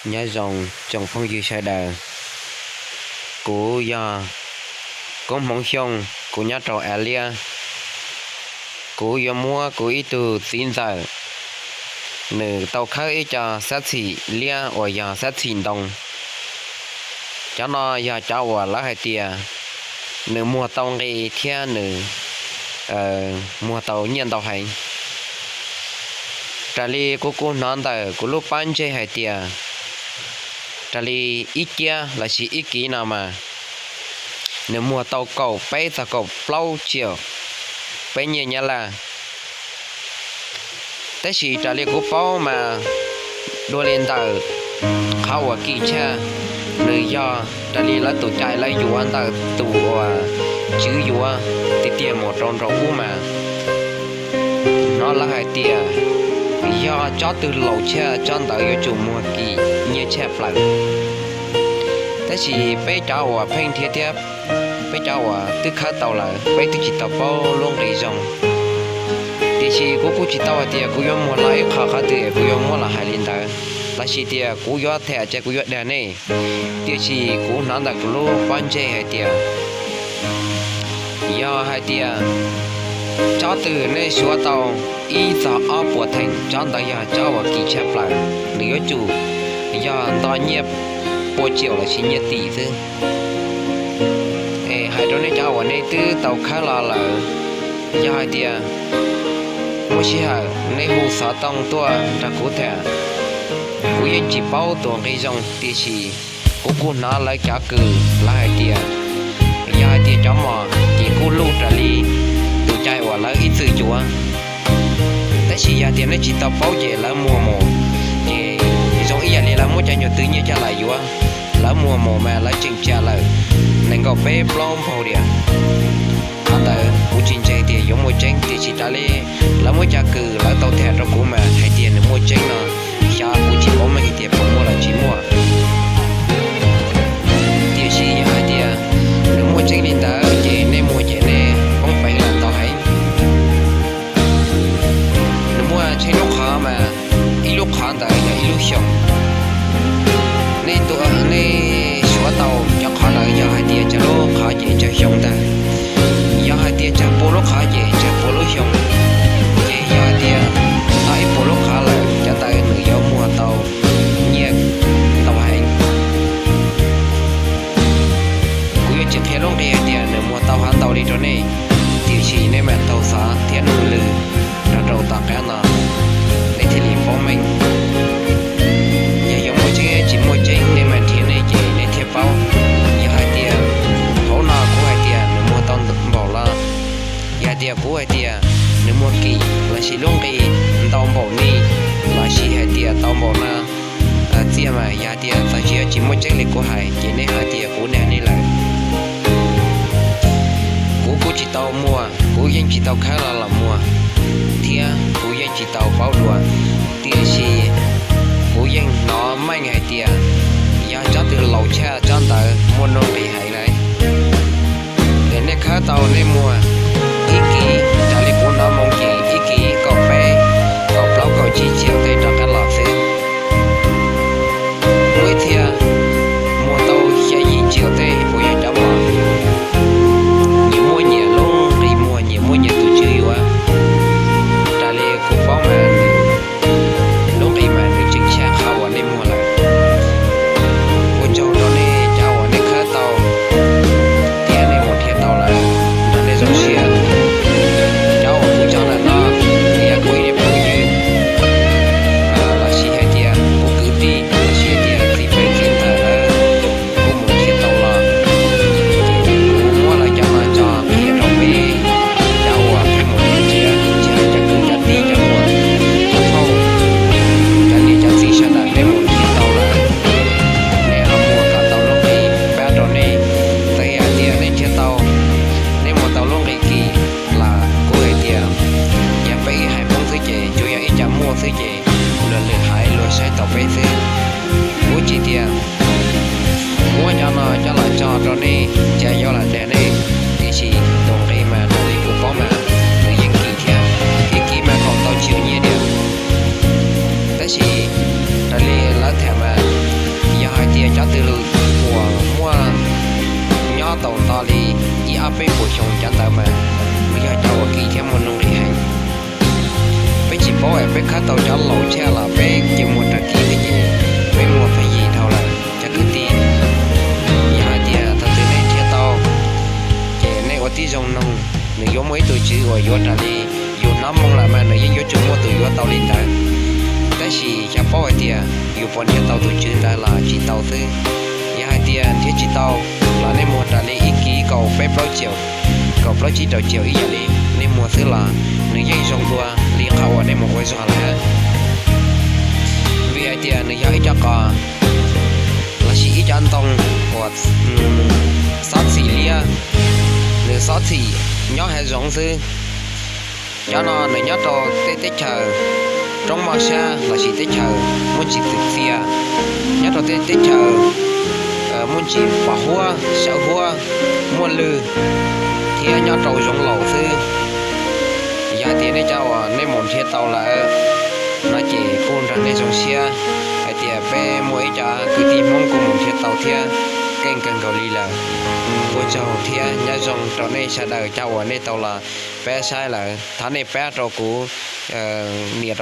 Nyob zoo tsoom phooj ywg sawv daws, kuv yog Koob Hmoov Xyooj, kuv nyob rau Av Liab. Kuv yuav muab kuv ib tug txiv ntxawm, nws tau khawb ib co xab txhim liab uas yog xab txhim ntoo. Cov no yog cov uas lawv hais tias nws muag tau nqi thiab nws muag tau nyiaj ntau heev. Raws li kuv kuj hnov ntawm kuv lub pab ntseg hais tias raws li ib kiab lossis ib kiv no mas nws muag tau kaum peb txog kaum plaub tsiaum peb nyiaj Nyab Laj. Tab sis raws li kuv paub mas dua li ntawm qhov uas kim tshaj, nws yog raws li lawv tus cai lawv yuav ntawm tus uas tswv yuav tiag tiag mus rau nraum ub mas hnov lawv hais tias yog tsob twg laus tshaj tsob ntawd yuav tsum muag kim nyiaj tshaj plaws. Tab sis peb cov uas pheej nrhiav thiab peb cov uas twb khawb tau lawm peb twb tsis tau paub lub nqi zoo. Tiam sis kuv kuj tsis tau hais tias kuv yuav muag los ib qho qhov twg es kuv yuav muab los hais li ntawd, lossis tias kuv yuav tham ces kuv yuav dag nej. Tiam sis kuv hnov ntawm kuv lub pob ntseg hais tias yog hais tias tsob twg nej suav tau ib txog ob puas theem, tsob ntawd yog tsob uas kim tshaj plaws, nws yuav tsum yog nto nyiaj pua tsiaum lossis nyiaj tim xwb. Es hais rau nej cov uas nej twb tau khawb los lawm, yog hais tias muaj sij hawm nej hu xov tooj tuaj nrog kuv tham. Kuv yeej tsis paub tus nqi zoo tiam sis kuv kuj hnov lawv cov kws lawv hais tias yog hais tias cov mos ces kuj luj raws li tus cai uas lawv ib txwm yuav. Tab sis yog tias nej tsis tau paub ces lawv muag mus ces zoo ib yam li lawv muab cov nyuag twv nyiaj coj los yuav. Lawv muag mus mas lawv tseem tsa lawm nees nkaum peb plaub npaug diam. Qhov ntawd kuv tsis ntseeg tias yuav muaj tseeb, tiam sis raws li lawv muab cov kws lawv tau tham rau kuv mas hais tias nws muaj tseeb no, xyov kuv tsis paub meej tias puas muaj los tsis muaj. Tiam sis yog hais tias nws muaj tseeb li ntawd ces nej muag ces nej poob peev los ntau heev. Nws muaj tsheej lub qhov mas ib lub qhov ntawd yog ib lub xyoos. Nej tu, nej suav tau cov qhov ntawd yog hais tias tsawg lub qhov ces tsawg xyoo ntag. Yog hais tias tsawg pua lub qhov ces tsawg pua lub xyoo. Ces yog hais tias tau ib puas lub qhov lawm cov ntawd nws yuav muag tau nyiaj ntau heev. Kuv yuav tsis qhia lub nqi hais tias nws muag tau qhov ntau li rau nej, tiam sis nej mam taug xov thiab nug lwm rau rau tom qab no, nej thiaj li paub meej. Yog yuav muaj tseeb tsis muaj tseeb nej mam nrhiav nej ces nej thiaj paub. Yog hais tias hauv no kuv hais tias nws muag tau npaum los, yog hais tias kuv hais tias nws muag kim lossis lub nqi ntau npaum ni, lossis hais tias tau npaum no txiaj mas yog hais tias txawm tsis yog tsis muaj tseeb li kuv hais ces nej hais tias kuv dag nej lawm. Kuv kuj tsis tau muag, kuv yeej tsis tau khawb los los muag, thiab kuv yeej tsis tau paub dua, tiam sis kuv yeej hnov meej hais tias yog tsob twg laus tshaj tsob ntawd muaj nuj nqis heev lawm. Es nej khawb tau nej muag ib kis, raws li kuv hnov moo ces ib kis kaum peb, kaum plaub kaum tsib tsiaum tej rov qab los xwb. Muaj ib txhia muag tau xya yim tsiaum tej uas yog cov mos nyias muaj nyias lub nqi muag, nyias muaj nyias tus tswv yuav. Raws li kuv paub mas lub nqi mas nws tseem tshaj qhov uas nej muag lawm. Ua tsaug rau nej cov uas nej khawb tau thiab nej mus nrhiav tau lawm, nrog nej zoo siab. Cov uas kuv cov ntawm no yog kuv ib phooj ywg, lossis hais tias kuv kwv tij, lossis hais tias txiv pej txiv ntxawm lawv kuj mus nrhiav tau los, ces kuv muab lawv cov no tso qhia rau peb cov uas peb mus nrhiav, tsis hais cov kwv cov tij cov muam cov phauj, cov niam cov txiv sawv daws nej mus nrhiav tau lawm, nej ho muag kom tau lub nqi pab rau nej. Txawm hais tias nej nrhiav tau, nej muag tau lub nqi kim los kuv hais tias yog peb ib haiv Hmoob xwb ces tsuas yog ib co muaj xwb ces luag lwm haiv luag saib taus peb xwb. Kuv tsis tias muab cov no coj los tso rau nej, cas yuav los dag nej, tiam sis tus nqi mas raws li kuv paub mas nws yeej kim thiab, kim kim mas kaum ntau tsiaum nyiaj diam. Tab sis raws li lawv tham mas Cov twg lug uas muaj nyob tau nto li ib ob peb puas xyoo cov ntawd mas nws yog cov uas kim thiab muaj nuj nqis heev. Peb tsis paub es peb khawb tau cov laus tshaj los peb ces muag raws kim thiab ces peb muag pheej yig dhau lawm cov kwv tij. Yog hais tias thaum twg nej nrhiav tau ces nej ua tib zoo noog, nws yuav muaj ib tug tswv uas yuav raws li yus hnov moo lawm mas nws yeej yuav tsum muaj tus yuav tau li ntawd. Tab sis xyov paub hais tias yus puas nrhiav tau tus tswv ntawd los tsis tau xwb. Yog hais tias nrhiav tsis tau los nej muag raws li ib kis kaum peb plaub caum, kaum plaub tsib rau caum ib yam li nej muag xwb los nws yeej zoo dua li qhov uas nej mus ua zog lawm. Vim hais tias nws yog ib co qos lossis ib co ntoo uas xob txhim liab, nws xob txhim nyob hav zoov xwb. Cov no nws nyob rau tej teb chaws roob moj sab lossis teb chaws muaj ntsis twm txiaj, nyob rau tej teb chaws muaj ntsis pos huab, sawv huab, muaj lwg, thiab nyob rau zoov laus xwb. Yog hais tias nej cov uas nej mus nrhiav tau lawm no ces kuj nrog nej zoo siab hais tias peb muaj ib co kwv tij Hmoob kuj mus nrhiav tau thiab, keej kawg nkaus li lawm. Ua tsaug thiab nyob zoo rau nej sawv daws cov uas nej tau los pab saib lawm, thov nej pab rau kuv nias